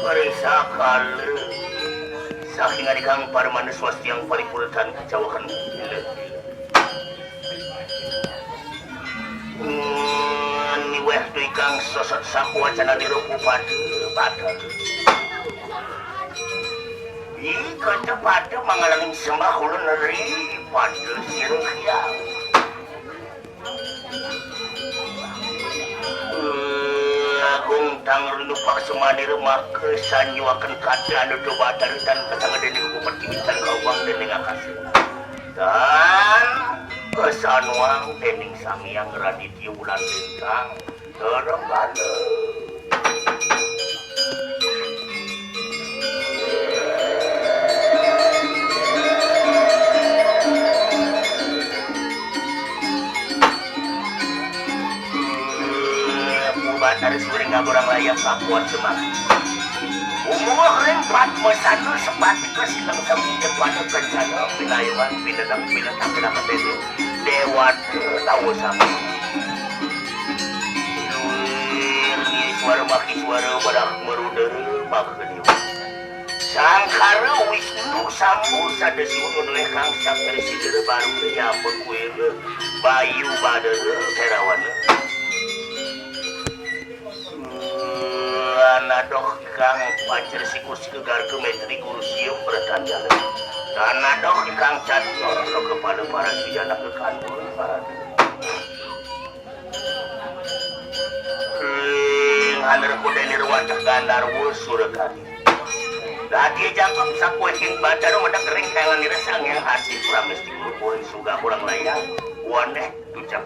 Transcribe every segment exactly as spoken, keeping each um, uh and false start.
Parisakala saking adikang parmana swastiang paripuratan kacawakan gila. Niweh tu ikang sosot sakuwacana nirupa pada batal. Ika pada mangalangin sembah ulun ri pada sira kiau. Agung tang rindu paksa manira maka sanjuaken kada anu tubatari tan kasanga dening bupati bintang kawang dening akasa. Tan kasanuang dening Sang Hyang Raditya Wulan Lintang. Terembana. Batari suring ngaburang layang kakuat semak. Umuh ring Padmasana sepatika silang sami pada kencana pinayungan pinedang pinedang pinedang dene. Dewata tawa sami. Luir ngiswara makiswara badak merudara makaniwa. Sangkara Wisnu Sambu sada siwa ngunduhé kang sakti sidera baru nyapa kuwira bayu badara kerawana. Anadoh kang pancer siku sika garga metri guru sium pratanjala. Anadoh kang catur kepala para sujana kekandur marana. Ring aner kuda nirwacah Gandarwa Surakari. Dadi jangkep sakueking bacara medek ring kangan nira Sang Hyang Adi Pramesti Guru Puri Suga Kurang Layang. Waneh tucap.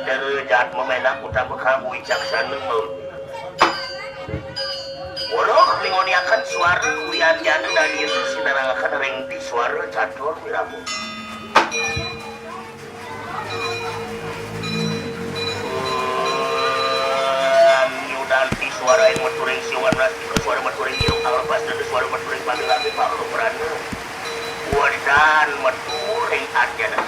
Terjat memenak utama kamu wicaksana. Weruh mingoniaken suara wianjana dadi sinarengaken ring di suara catur wirama. Nyudanti suara ing meturing siungan nastika suara meturing iung kang lepas dada suara meturing panggilan di pangluprana. Wedan meturing anjana.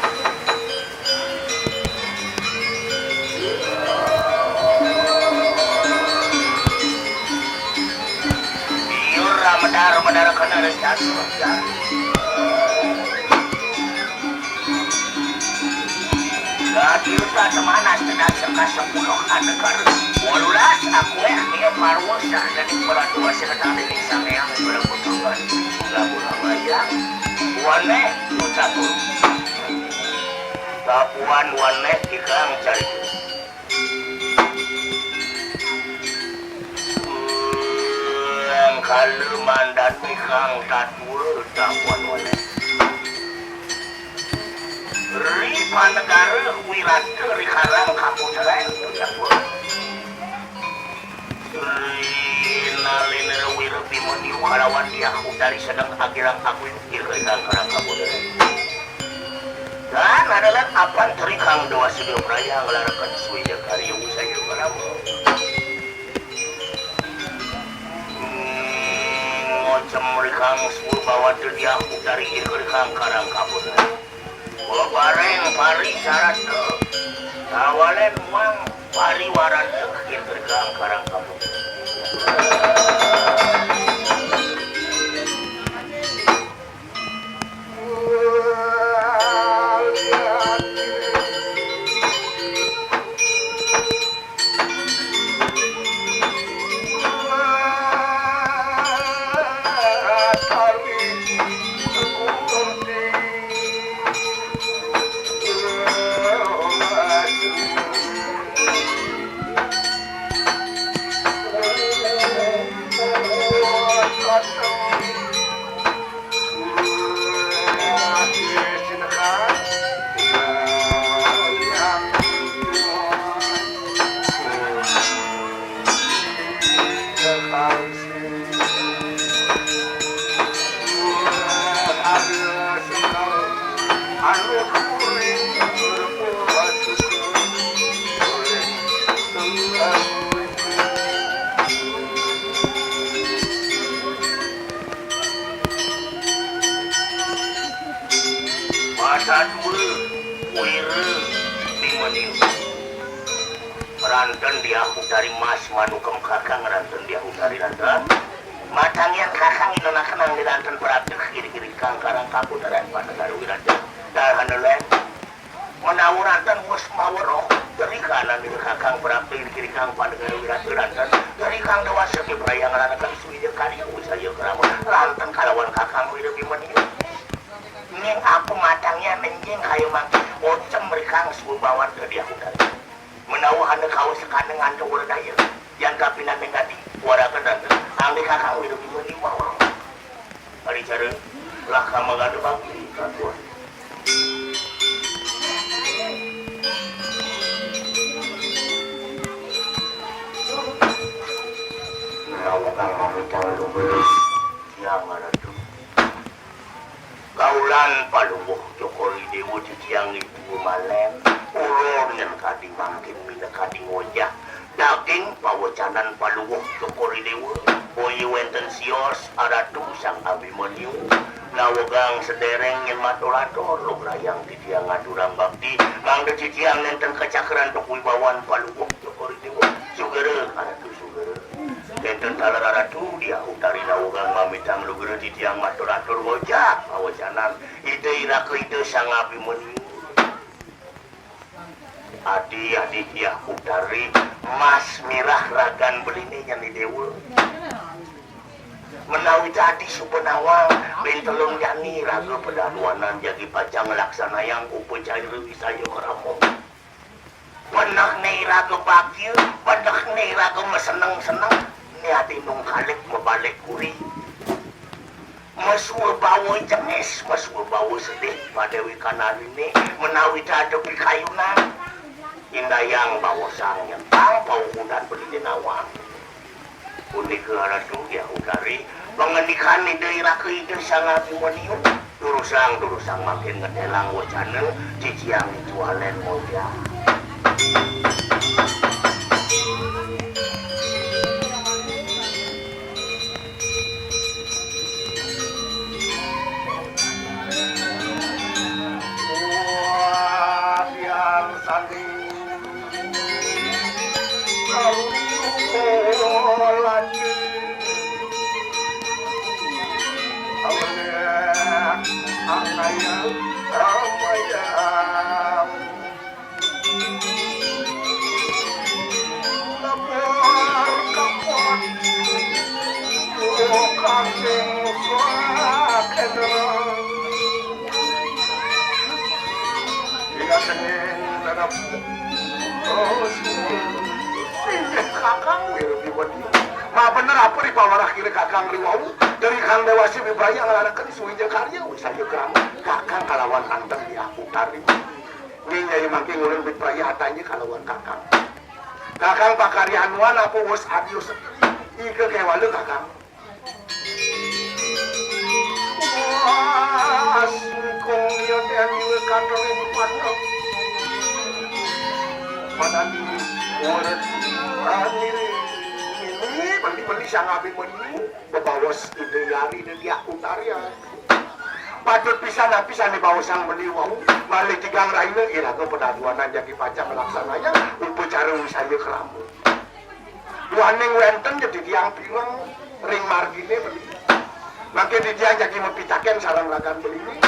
Liur Dar menara kena rencana. Gati uta temana sekedar sekas sepuluh negara. Walulas aku eh dia parusa dari peratua sekadar ini sampeang berketurunan. Gabung mayang. Wane ucapu. Tapuan wane ikang cari. Yang kalu mandan ikang tatua tapuan wane. Ri panegara wirata ri karang kaputeren tapuan. Ri nalina wira bimaniu kalawan diaku dari sedang agirang aku irga ikang karang kaputeren. Dan adalah apan terikang dewa sudah beraya ngelarakan suwija karya usaya berama. Ngocem rikang suwur bawa dia aku dari irga rikang karang kaputeren. Bebareng pari syarat ke. Tawalen muang pari waran ke irga rikang karang kaputeren. Mata dua, wira, lima niu. Ranten diahu dari mas manukem kakang ranten diahu dari ranten. Matangian kakang inanakan ang di ranten berarti kiri-kiri kang karang kaputeren pada garu wirata. Dahan len. Menawa ranten wus maweruh, dari kanan ini kakang berarti kiri kang pada garu wirata ranten. Dari kang dewasa di perayang ranten suwija karya usaya kerama. Ranten kalawan kakang wira bimaniu. Nying aku matangnya nenjing kaya mangke. Ocem rikang subawan ke diahu dari. Menawa hana kawas sekane ngantuk werdaya. Yan kapinan ning gati, waraken ranta. Angge kakang wira bimani wawa. Ari cara, lah kamagana bakti, katuan. Menawa kang mamitang luberes, yang ada tuh. Kaulan Palungguh Cokor I Déwa titiang ibu malen, ulur nyen kadi mangkin minakadi ngojah daging pawecanan Palungguh Cokor I Déwa, boya wénten sios Aratu Sang Abimanyu, nawegang sedéréng nyen matur-atur lugrayang titiang ngaturang bakti, mangda titiang nénten kacakran antuk wibawan Palungguh Cokor I Déwa. Sugera, Aratu Sugera. Wénten taler Aratu, diah utari nawegang mamitang lugra titiang matur-atur ngojah pawecanan Ida Iraka Ida Sang Abimanyu. Adi, adi, diah utari mas mirah ragan beliné nyen I Déwa. Menawi tadi suba nawang, ben telung jani raga padanuanan jagi pacang nglaksanayang upacara wisaya krama. Benehné iraga bagia, benehné iraga maseneng-seneng, né adi nungkalik mabalik kuri. Masua bawa jengis, masua bawa sedih, padéwékan ariné, menawi ada pikayunan. Indayang bawa sang nyentang, paukudan beliné nawang. Punika Ratu Diah Utari, pangandikan Ida Iraka Ida Sang Abimanyu, durusang, durusang mangkin ngedelang wacana, ciciang ditu alen ngojah. Wah, biar sandi. Kau lagi. Ayam, ayam. Lepon, lepon. Tukang sing suak. Ila sengeng, ila sengeng. Inggih, Kakang, wih, lebih wedi. Ma bener apa dipawarah kira Kakang riwau? Dari Kang Dewasi Bibraya ngelanaken suwija karya, wisaya krama. Kakang kalawan anten di aku tari. Nggih, Nyai mangke ngulun Bibraya atanya kalawan Kakang. Kakang pakaryanuan apa wus adius? Ika kewala, Kakang. Wah, sungkung ya Dewi Katolik Padang. Padani urut aniri. Ini beli-beli sang abi menu. Bebawas ide yari dan dia utaria. Patut pisan napi sane bawa sang beli wau. Malih tigang raina iraga pedaduanan jagi pacang nglaksanayang upacara wisaya krama. Duaning wenten ya titiang pireng ring margine beli. Mangke titiang jagi mapitaken sareng ragan beli.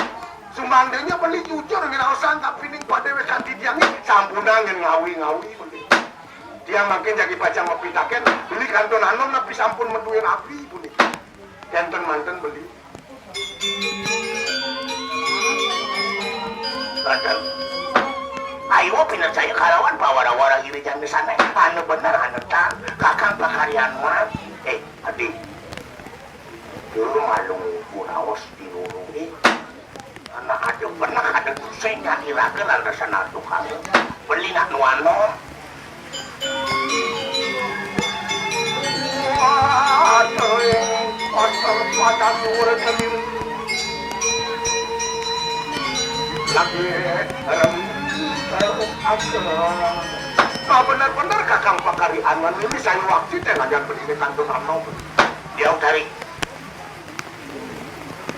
Sumangdene beli jujur ngraosang kapining padhewekan titiange sampunang yen ngawi-ngawi beli. Tiang mangke jagi pacang mapitaken beli kantun anom napi sampun maduwe rabi puniki. Kenten manten beli. Raden, ayo pinacaya kalawan pawara-wara iri jane sane. Anu bener, anu tan, Kakang pakaryanuan. Eh, Adi. Dulu malung ibu raos di lurunge. Anak ada bener, ada duse nyani raga lantasan atuh kamu. Beli nak nuano. Lagi rem, rem, asa. Nah, bener-bener Kakang pakaryanuan ini saya waktu teh ngajar beli ini kantun anom. Dia utari.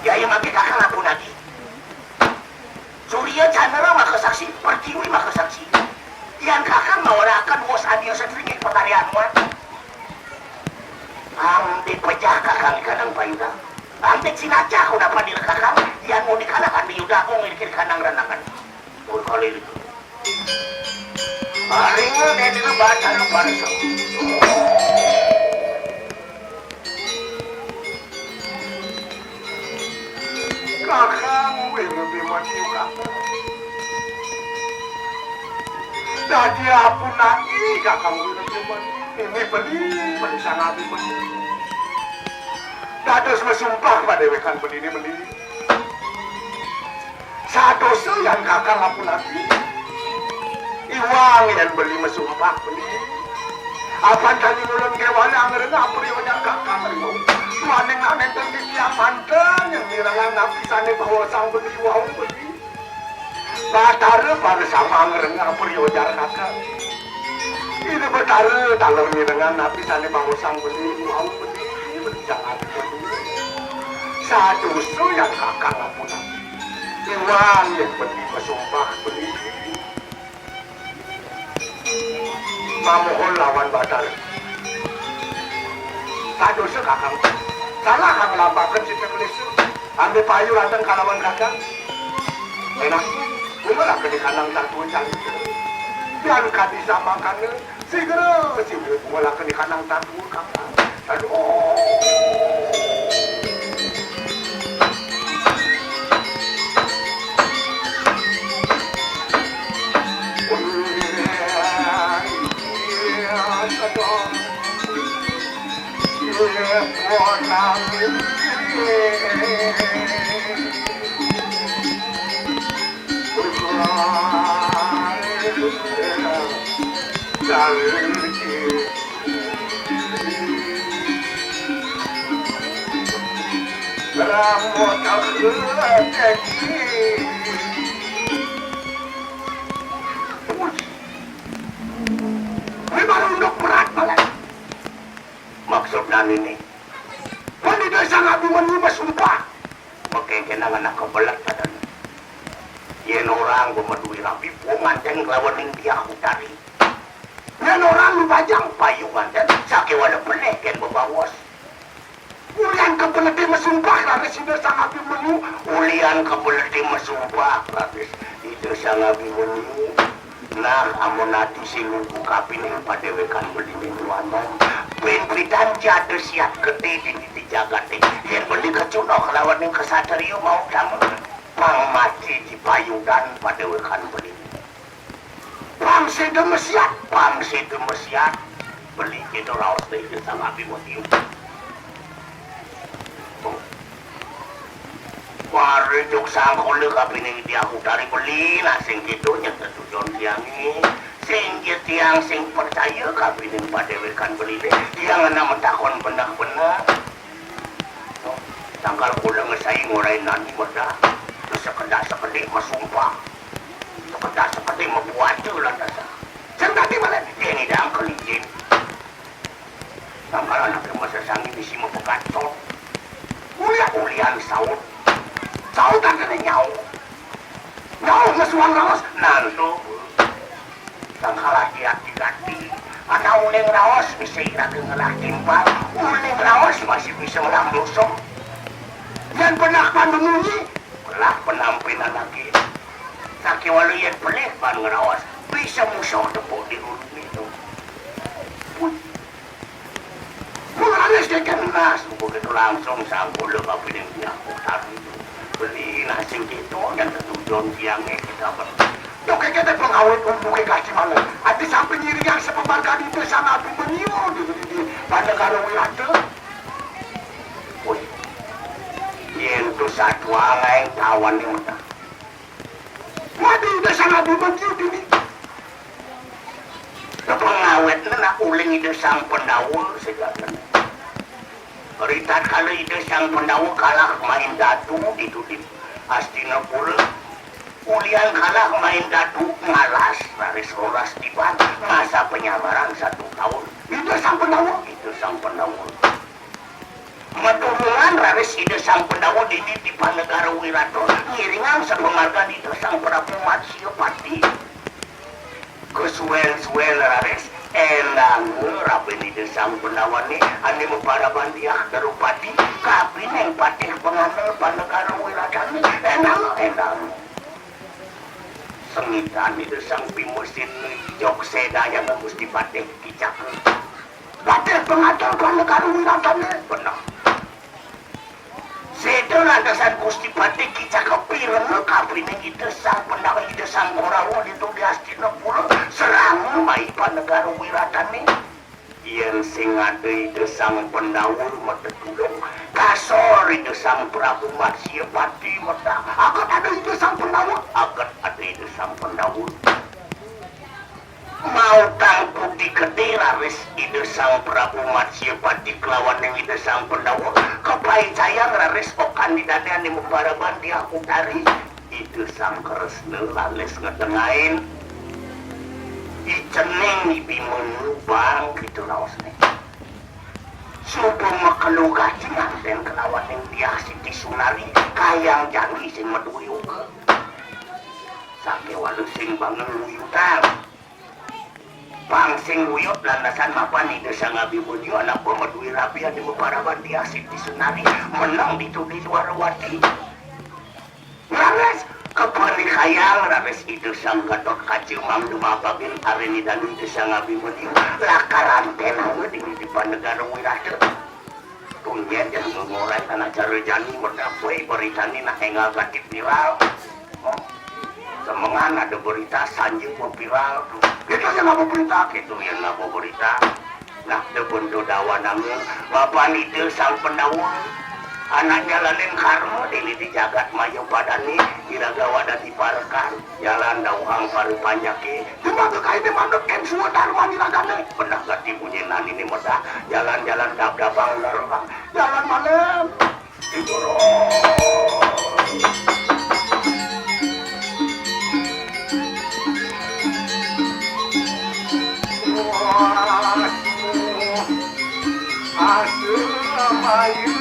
Ya, yang lagi Kakang aku lagi. Surya Candra maka saksi, Pertiwi maka saksi. Yan Kakang mawarakan wos adi setringik pakaryanuan. Ambe pejah Kakang ikanang payuda. Ambe cinacah udah panir Kakang, yan mau dikalahan di yuda kong ikir kanang ranangan. Mun kali itu. Paringa dene batal parsa. Kakang Wirabimani, Kakang. Dadi apunangi, Kakang Wirabimani. Ini beli, beli sangabi beli. Dados mesumpah padewekan beli ini beli. Sadosa yang Kakang apunangi. Iwang yang beli mesumpah beli. Apan tadi mulun kewana angrena apriyonya Kakang riwau. Tuaning nenten titiang manten yang mirengang napi sane bawa sang beli wau beli. Batara pada sama angrena apriyojar Kakang. Ini Batara taler mirengang napi sane bawa sang beli wau beli. Beli jangan beli. Sadosa yang Kakang apunangi. Iwang yang beli mesumpah beli. Mamohon lawan Batara. Sadosa Kakang. Salah kang lampaken sita klesa. Ambe payu ranteng kalawan Kakang. Enak. Mula kene kanang tatu cari. Yan kadi samakana. Sigra, sigra, mula kene kanang tatu Kakang. Aduh. Wih, baru unduk berat malah. Maksud nani nih? Pandita sang Abimanyu bersumpah. Mekengkenangan aku belet padanya. Yen orang gua meduwi rabi, gua manten kelawan ning dia utari. Yen orang lu bajang, payu manten, sakewala peleh ken bebawos. Ulian kepelete mesumpah lan Sida Sang Abimanyu, ulian kabeledi masumpah, raris Ida Sang Abimanyu. Nah, amun ati sing lugu kapining padéwékan beliné nuanom. Pin-pidan jada siat gedé di, di jagaté. Yén beli kacuna kalawaning kasatriya mau dangu, pang mati di payudan padéwékan beliné. Pang séda masiat, pang séda masiat. Beli kéto raosné Ida Sang Abimanyu. Parejuk sangkala kapining Diah Utari beli, nah sing kéto nyén tetujon tiangé. Sing ja tiang sing percaya kapining padéwékan beliné. Tiang ngenék matakon bener-bener. Tangkal kula ngesai ngorain nani medah. Terus sekedar-sekedik masumpah. Sekedar-sekedik mapuasa lantasan. Sing tadi malah tiang ngidang kelinci. Tangkal anaké masesangin isi mapegat sot. Ulian-ulian saut. Saut anaké nyau. Nyau ngesuang raos. Nantu. Tangkal ati-ati gati. Ana uling raos bisa iraga ngelah timpal. Uling raos masih bisa ngelah dosa. Yén penak pandumunyi, ngelah penampinan lagi. Sakéwala yén pelih pan ngraos, bisa musuh tepuk di ulun itu. Pun Mulané sekenas, begitu langsung sangkula kapining Diah Utari. Beli nasi gitu, dan ketujuan tiangnya kita ber-, Duh, kéké té pengawit umbuké kasih mana. Ati sampai nyiri yang sepemarga di desa Nabi Menio di, di, di, pada karo wirata. Woi, yén tu satwa lain kawan yang mana. Waduh, desa Nabi Menio ini. Pengawitné nak uling Ida Sang Pandawa sejatiné. Ritatkala Ida Sang Pandawa kalah main dadu ditu di Astinapura, ulian kalah main dadu ngalas raris rolas tiban masa penyamaran satu tahun. Ida Sang Pandawa, Ida Sang Pandawa. Matulungan raris Ida Sang Pandawa dini di Panegara Wirata ngiringang sapamargan Ida Sang Prabu Matsya Pati. Kasuén-suén raris éndang rabin Ida Sang Pandawané ané maparaban Diah Darupadi kapining patih pangandel Panegara Wiratané. Éndang, éndang. Sengitan Ida Sang Bima Sena jog sédayana Gusti Patih Kicaka. Patih pangandel Panegara Wiratané. Bener. Séda lantasan Gusti Patih Kicaka pirena kapining Ida Sang Pandawa, Ida Sang Korawa ditu di Astinapura, serang mai Panegara Wiratané. Yén sing ada Ida Sang Pandawa matetulung, kasor Ida Sang Prabu Matsya Pati medah. Aget ada Ida Sang Pandawa, aget ada Ida Sang Pandawa. Mautang budi gedé raris Ida Sang Prabu Matsya Pati kelawaning Ida Sang Pandawa, kapaicayang raris okan didadané maparaban Diah Utari. Ida Sang Kresna raris ngetengahin. Icening Ibi Menu bang gitu raosné. Suba makelo gaji ngantén kelawaning Diah Siti Sunari, kayang jani sing madué yoga. Sakéwala sing bangun wuyutan. Pang sing wuyut lantasan mapan Ida Sang Abimanyu anak pamadué rabi ané maparaban Diah Siti Sunari menang ditu di Dwarawati. Raris kapanikayang raris Ida Sang Gatotkaca mangda mabagin arin Ida Sang Abimanyu lakar anténanga di, di Panegara Wirata. Tunyen yang ngemorai anak cara jani merdapoi beritané nak énggal gati viral. Oh. Semengan ada berita sanjung pun viral. Gitu yang apa berita, gitu yang apa berita. Nah, da bento dawananga, mapan Ida Sang Pandawa. Anak nyalanin karma dini di jagat maya padané, iraga wada diparekan. Jalan dauhang para panjaké. Di mana kaini manut kén suwa darman iragané. Bener gati bunyi nani ni medah. Jalan-jalan dab-dabang ular. Jalan malam. Di guru. Asu, asu, ayu.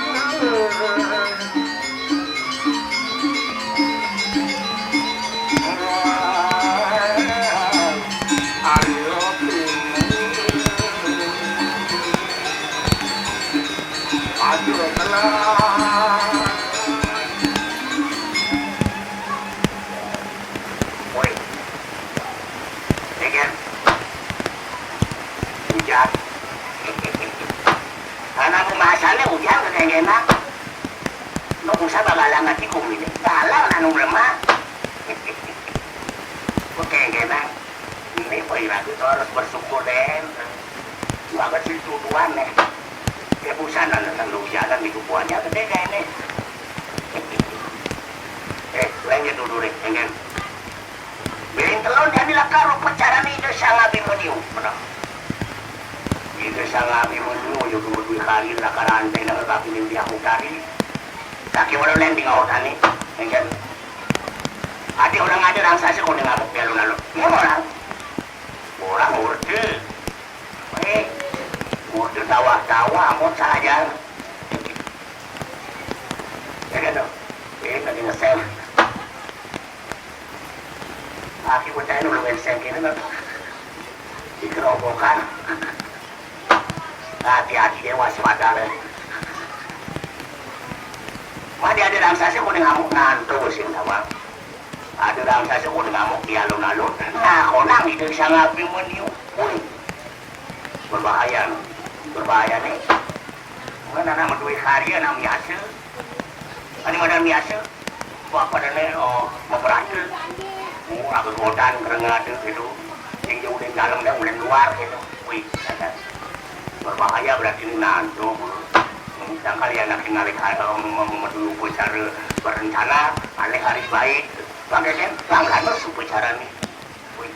Ayo, ayo, ayo. Usah bagalang ati gumine. Galang anu lemah. Kengkenan. Ini poi ragu tuh harus bersyukur, Den. Gua kan si tuduhan, eh. Ya, busan, anu, kan lu jalan di kubuannya gede kayak ini. Eh, lainnya dulu deh, kengken. Biling telon jadi lakar rupa carane Ida Sang Abhimanyu. Bener. Ida Sang Abhimanyu, yo, dua hari lakar antai nang kaki ning dia utari. Kaki orang lain di ngau tani. Kengken. Ati orang ada rangsasa kuning ngamuk di alun-alun. Ini orang. Orang orde. Eh, orde tawa-tawa, ampun saja. Ya kan, toh? Eh, tadi ngesel. Aki bocah ini belum ngesel gini, toh. Di kerobokan. Hati-hati deh, waspada deh. Mah dia ada rangsasa kuning ngamuk nantu sing tawang. Ada rangsasa kuning ngamuk di alun-alun. Nah, konang itu bisa ngapi meniup. Woi. Berbahaya, no. Berbahaya, nih. Mana anak medue karya, anak biasa. Ini modal biasa. Wah, pada nih, oh, beberapa. Oh, aku godan, kerengadu gitu. Yang jauh dari dalam, dan udah luar gitu. Wih, kata. Berbahaya berarti ini nantu. Sedangkan ya, anak tinggal di kaya, mau, mau, mau dulu upacara berencana, aneh hari baik. Pakai kan, langganan upacara nih. Wih.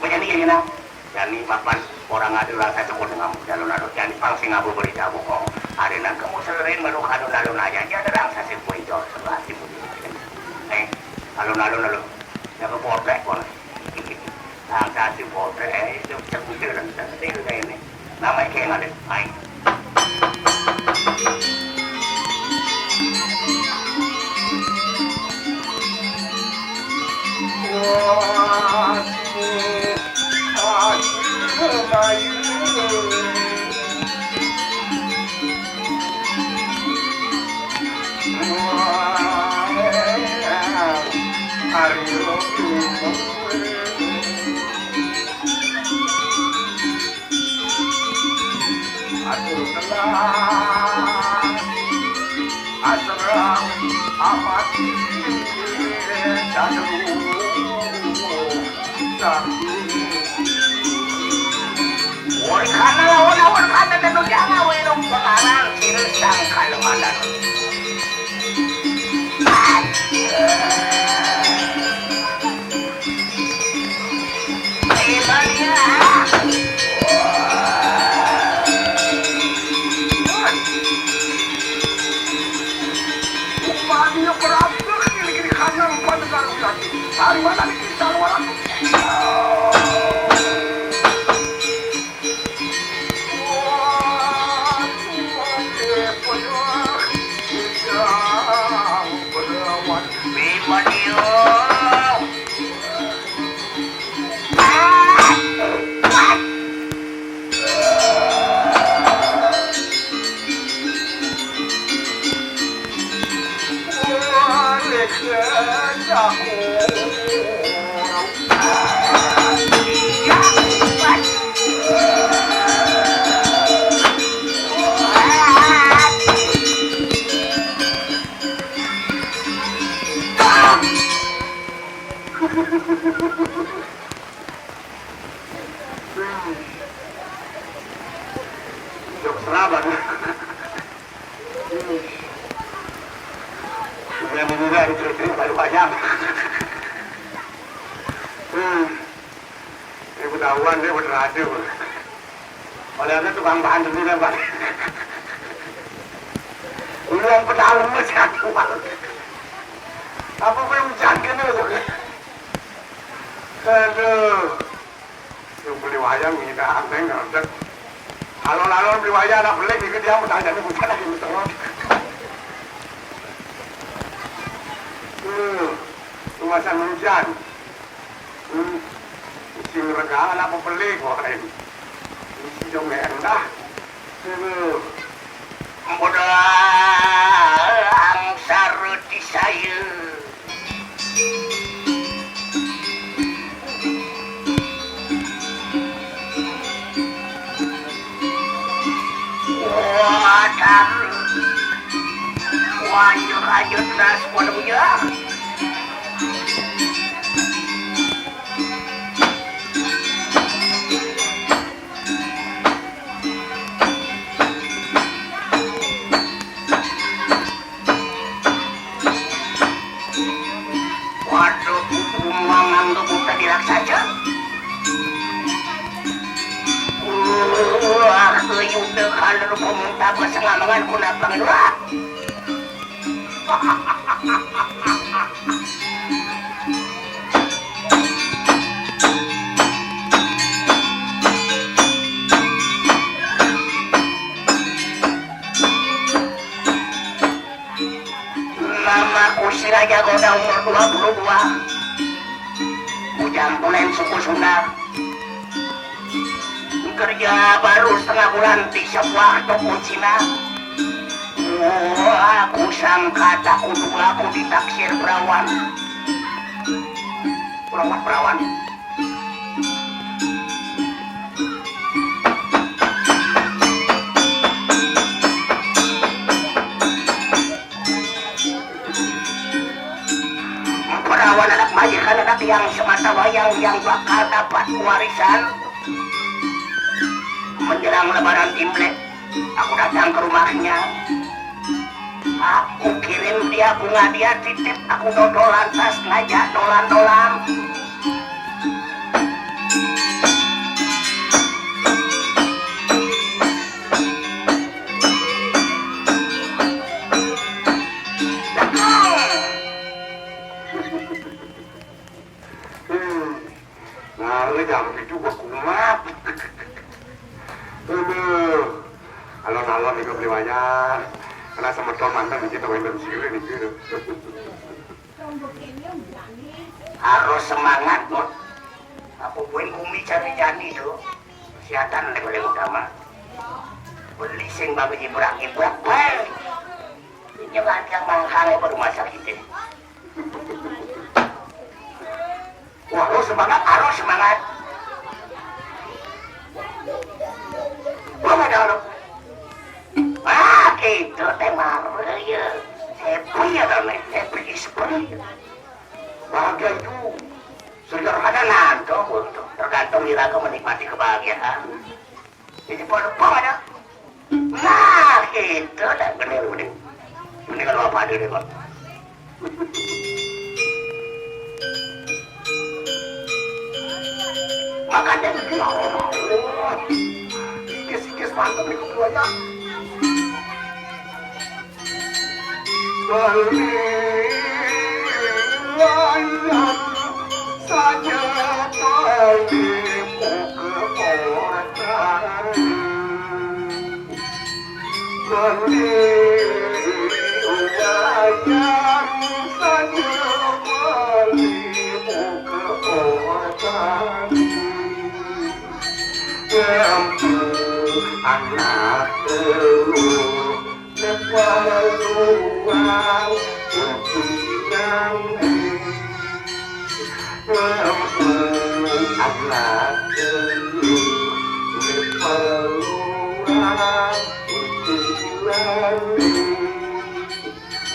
Menjadi ini nah. Jani papan orang ada rasa cukup dengan muda lo lalu. Jani pang sing abu berita bohong. Ada nang kamu selerin baru kalau lalu nanya aja ada rasa sih kue jor sebelah timur. Eh, kalau lalu lalu. Yang potek pun. Rasa sih potek, eh, itu cek muda dan cek muda ini. Nama iki ngalih. Ayo. Aduh, telah. Asrang amat. Aduh. Woi, kana lawan-lawan kata dan udah ngawe dong pengarang kiri sangkal mana. Upahnya berapa kiri-kiri kanan pada darurat. Dari mana nih kita luar aku? Wah, tuh, pakai penuh. Bisa berlawan. Bima dia. Jok seraban. Yang ini dari cerita baru banyak. Hmm. Ini ketahuan dia berhasil. Oleh itu tukang bahan dulu kan, Pak. Ulang pedalem satu. Apa pun hujan kena tu. Aduh. Yang beli wayang ini dah, neng ngerti. Kalau lalu beli wayang nak beli, ikut dia mau tanya ni bukan lagi betul. Hmm. Tumasan hujan. Hmm. Sing regala apa beli kok ini. Isi dong endah. Aduh. Modal angsar roti saya. Watar. Lanjut, lanjut, das, waduh, ya. Waduh, kumangan tuh buta dilak saja. Wah, keyuda kalau pemuntah pasangamangan kunapang dua. Namaku si Raja Goda, umur dua puluh dua. Bujang tulen suku Sunda. Kerja baru setengah bulan di sebuah toko Cina. Wah, aku sangka tak kudu aku ditaksir perawan. Perawan, perawan. Perawan anak majikan, anak yang semata wayang yang bakal dapat warisan. Menjelang Lebaran Imlek, aku datang ke rumahnya. Aku kirim dia bunga, dia titip aku dodol, lantas ngajak dolan-dolan. Hmm. Nah, lu jangan begitu gua kumat. Aduh. Alon-alon itu beli wayah. Karena semeton mantan di kita main sendiri nih gitu. Harus semangat, Mut. Aku buin bumi cari jani tuh. Siatan lebih-lebih utama. Beli sing babi jibrak-jibrak, weh. Ini yang mangkang baru masak gitu. Wah, lu semangat, harus semangat. Gua nggak ada lu. Ah, gitu, teh marah, ya. Happy ya, kan, happy is free. Bahagia itu sederhana, nanto, untuk tergantung diri aku menikmati kebahagiaan. Jadi, pada, pada. Nah, gitu dah, bener, bener. Mending kalau apa dulu, Pak. Makanya begini, Allah. Ikis-ikis mantep nih keduanya. Beli layang saja beli buka orang. Beli layang saja beli buka orang. Lempu anak telur. Kepaluan pimpinan. Lempu anak telur. Kepaluan pimpinan.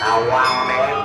Nawang, men.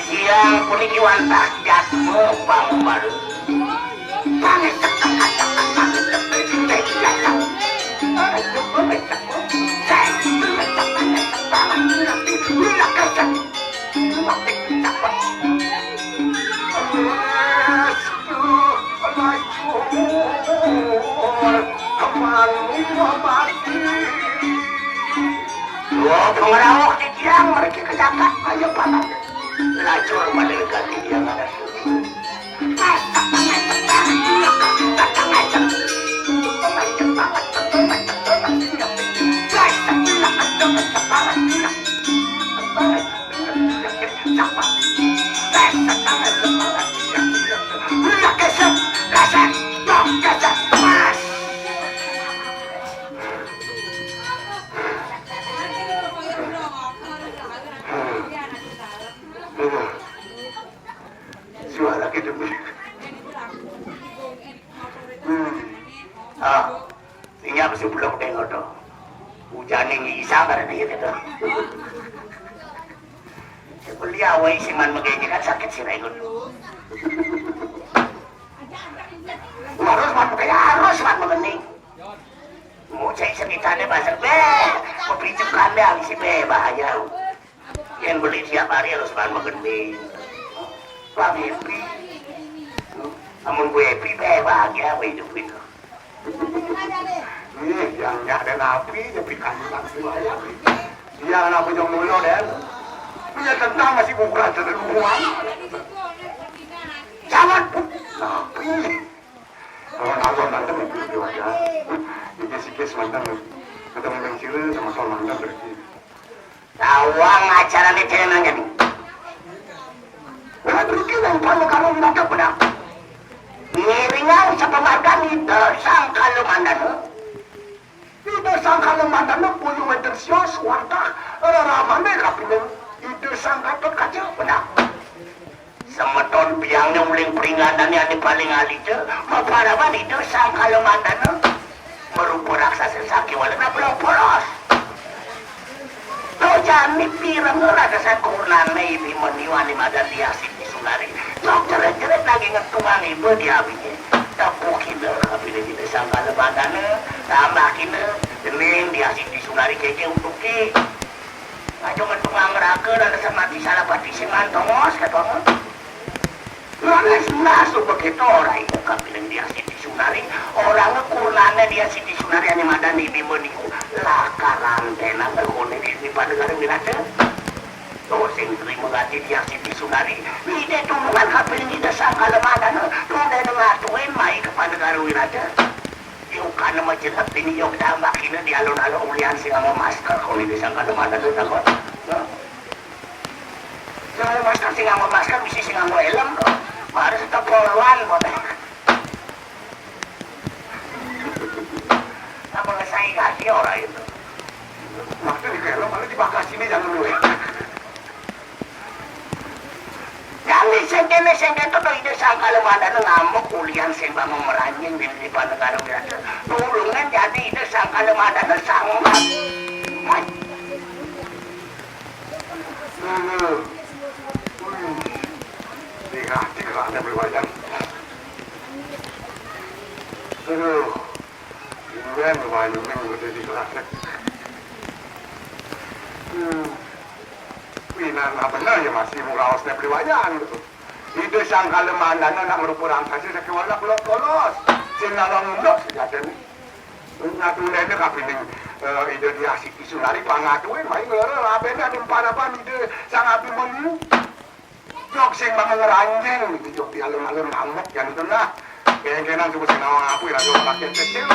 Titiang puniki wantah jadma pangumbar. Pangrauh titiang mriki ka jagat kaya panak. Lacur pada ganti yang ada. Suara gitu. Hmm. Ah, sing nyap sebelum deh ngono. Ujané ngisang karena iya gitu. Beli awai sing man megéni kan sakit sih, Rai, ngono. Harus man megéni, harus man megéni. Mau cek semitane pasar, bé, mau pinjem kandang sih, bé, bahaya. Yang beli tiap hari harus man megéni. Bang Epi. Amun gue Epi, bé, bahagia, bé, hidup itu. Ih, yang nggak ada napi, nyepi kandang sih, bahaya. Dia anak punya mulo, Den. Punya tentang masih bukan terlalu. Jangan, Bu. Napi. Kalau nonton nonton itu di wajah. Ini sikis mantan. Ketemu dengan Cire sama soal mantan berarti. Tawang acara di channel ini. Nah, berarti yang perlu kamu minta benar. Ngiringan sepemarga nih, tersangka lu mantan. Ida Sang Kalemantan punya wénten sios wantah reramané kapining Ida Sang Gatot Kaca. Benar. Semeton biangnya uling peringatane ane paling alita, maparaban Ida Sang Kalemantan merupa raksasa sakiwala belum polos. Lo jani pireng raksasa kurnane Ibi Meniwani madan Diah Siti Sunari. Sok jerit-jerit lagi ngetungan ibu di abine. Tepukina abine Ida Sang Kalemantan, tambahkina dening Diah Siti Sunari keke utuke. Aja ngetungang raga lan rasa mati salah pati sing mantongos, katone. Laris nas upakita ora ing kapining Diah Siti Sunari, ora ngekurnane Diah Siti Sunari ane madan Ibi Meniku, lakaran tenan lehone Ibi Panegara Winata. To sing trima gati Diah Siti Sunari, ide tulungan kapining Ida Sang Kalemantan, to dene ngatuin mai ka Panegara Winata. Yukana majelep dini yuk tambakina di alun-alun ulian sing nganggo masker, kone Ida Sang Kalemantan to takon. Nah. Sing nganggo masker, sing nganggo masker, mesti sing nganggo helm to. Harus tetep poluan, kok. Apa ngesai kaki ora itu? Maksudnya di helm, malah di bagasi ini jangan dulu ya. Kami sing kene sing keto to Ida Sang Kalemantan ngamuk ulian sing bangun meranjing di Dipa Negara Wirata. Tulungan jadi Ida Sang Kalemantan sanggup. Mas. Aduh. Wih. Di hati kerana berwayang. Aduh. Iman wayune ngene di kelas. Hmm. Pinan apa bener ya masih mau raos nek beli wayang gitu. Ide Sang Kalemantan nak merupa raksasa sakiwala belum polos. Sing ngalong ndok sejatene. Ngatulene kapining eh, Ida Diah Siti Sunari pangatuin mai ngelere labene ade paraban Ida Sang Abimanyu. Jog sing bangun ngeranjing gitu, jog di alun-alun ngamuk yang itu nah. Kengkenan coba sing ngawang aku ya, jog makin kecil.